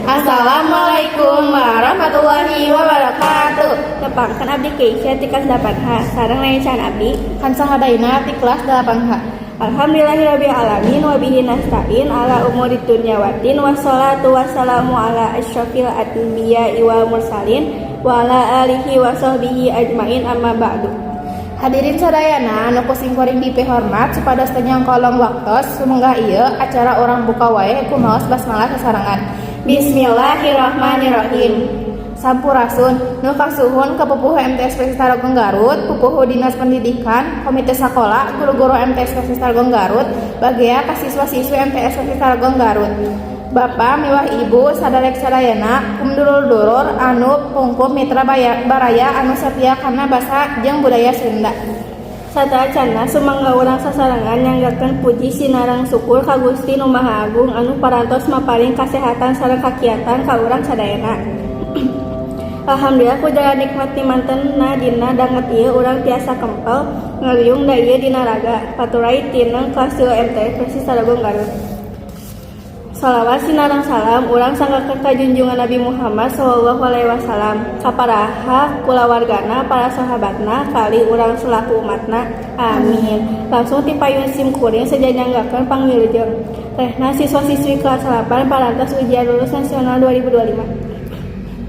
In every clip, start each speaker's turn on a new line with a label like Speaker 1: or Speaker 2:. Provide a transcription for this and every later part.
Speaker 1: Assalamualaikum warahmatullahi wabarakatuh. Tepangkeun, abdi Keisha ti kelas 8H. Sareng rencana abdi
Speaker 2: Kansa Hadaina ti kelas 8H.
Speaker 1: Alhamdulillahirabbil alamin, wa bihi nasta'in ala umuri dunya waddin, wassalatu wassalamu ala asyrafil anbiya'i wal mursalin wa ala alihi wa sahbihi ajmain, amma ba'du.
Speaker 2: Hadirin sadayana anu ku simkuring dipihormat, supados teu nyangkolong waktos, sumangga ieu acara urang buka wae ku maos basmalah sasarengan.
Speaker 1: Bismillahirrahmanirrahim.
Speaker 2: Sampurasun, nu kasuhun ka pupuhu MTS Persis Tarogong Garut, pupuhu Dinas Pendidikan, Komite Sakola, guru-guru MTS Persis Tarogong Garut, bagea ka siswa-siswi MTS Persis Tarogong Garut. Bapak miwah Ibu saderek sadayana, kum dulur-dulur anu pungkup mitra baraya anu setia kana basa jeung budaya Sunda.
Speaker 1: Sateuacanna, sumangga urang sasarengan nyanggakeun puji sinareng syukur ka Gusti Nu Maha Agung anu parantos maparin kasehatan sareng kakiatan ka urang sadayana. Alhamdulillah, ku jalan nikmat timantenna dina danget ieu urang tiasa kempel ngariung da ieu dina raga paturay tineng kelas 3 MTS Persis Tarogong Garut. Salawat sinareng salam urang sanggakeun ka junjungan Nabi Muhammad sallallahu alaihi wasallam, ka paraha kulawargana, para sahabatna, kali urang selaku umatna. Amin. Langsung ti payun sim kuring seja nyanggakeun pangwilujeng. Rehna siswa-siswi kelas 8 parantos ujian lulus nasional 2025.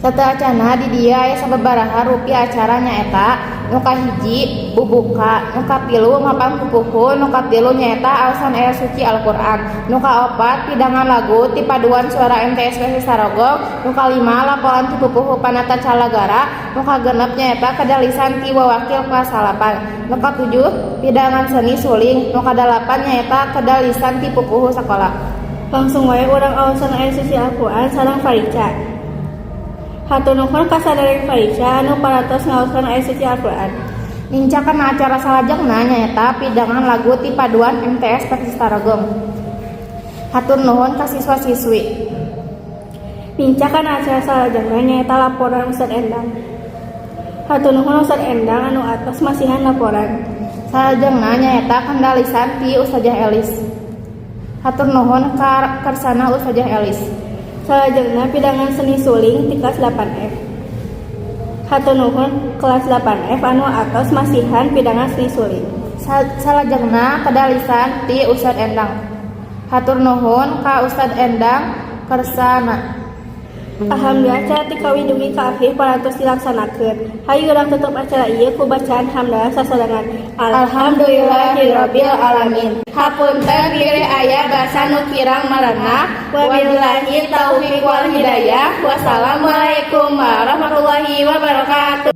Speaker 2: Sateuacanna di dieu aya sababaraha rupi acara, nyaeta nu kahiji bubuka, nu kapilu mapang pupuhu, nu katilu nyaeta aosan ayat suci Al-Qur'an, nu kaopat pidangan lagu ti paduan suara MTS Persis Tarogong, nu kalima laporan ti pupuhu panata calagara, nu kagenep nyaeta kedalisan ti wawakil kelas 8, nu katujuh pidangan seni suling, nu kadalapan nyaeta kedalisan ti pupuhu sakola.
Speaker 1: Langsung wae urang aosan ayat suci Al-Qur'an sareng Farica. Hatur nuhun ka saderek Farica anu parantos ngaoskeun ayat suci Al-Qur'an.
Speaker 2: Nincak kana acara salajengna, nyaeta pidangan lagu ti paduan MTS Persis Tarogong. Hatur nuhun ka siswa-siswi.
Speaker 1: Nincak kana acara salajengna, nyaeta laporan Ustad Endang. Hatur nuhun Ustad Endang anu atos masihan laporan.
Speaker 2: Salajengna nyaeta kendalisan ti Ustazah Elis. Hatur nuhun ka kersana Ustazah Elis.
Speaker 1: Salajengna pidangan seni suling ti kelas 8F. Hatur nuhun kelas 8F anu atos masihan pidangan seni suling.
Speaker 2: Salajengna kedalisan ti Ustad Endang. Hatur nuhun ka Ustad Endang kersana.
Speaker 1: Alhamdulillah, acara ti kawit dugi ka akhir parantos dilaksanakeun. Hayu urang tutup acara ieu ku bacaan hamdalah sasarengan.
Speaker 2: Alhamdulillahirabbil alamin. Hapunten bilih aya basa nu kirang merenah. Wabillahi taufiq wal hidayah. Wassalamualaikum warahmatullahi wabarakatuh.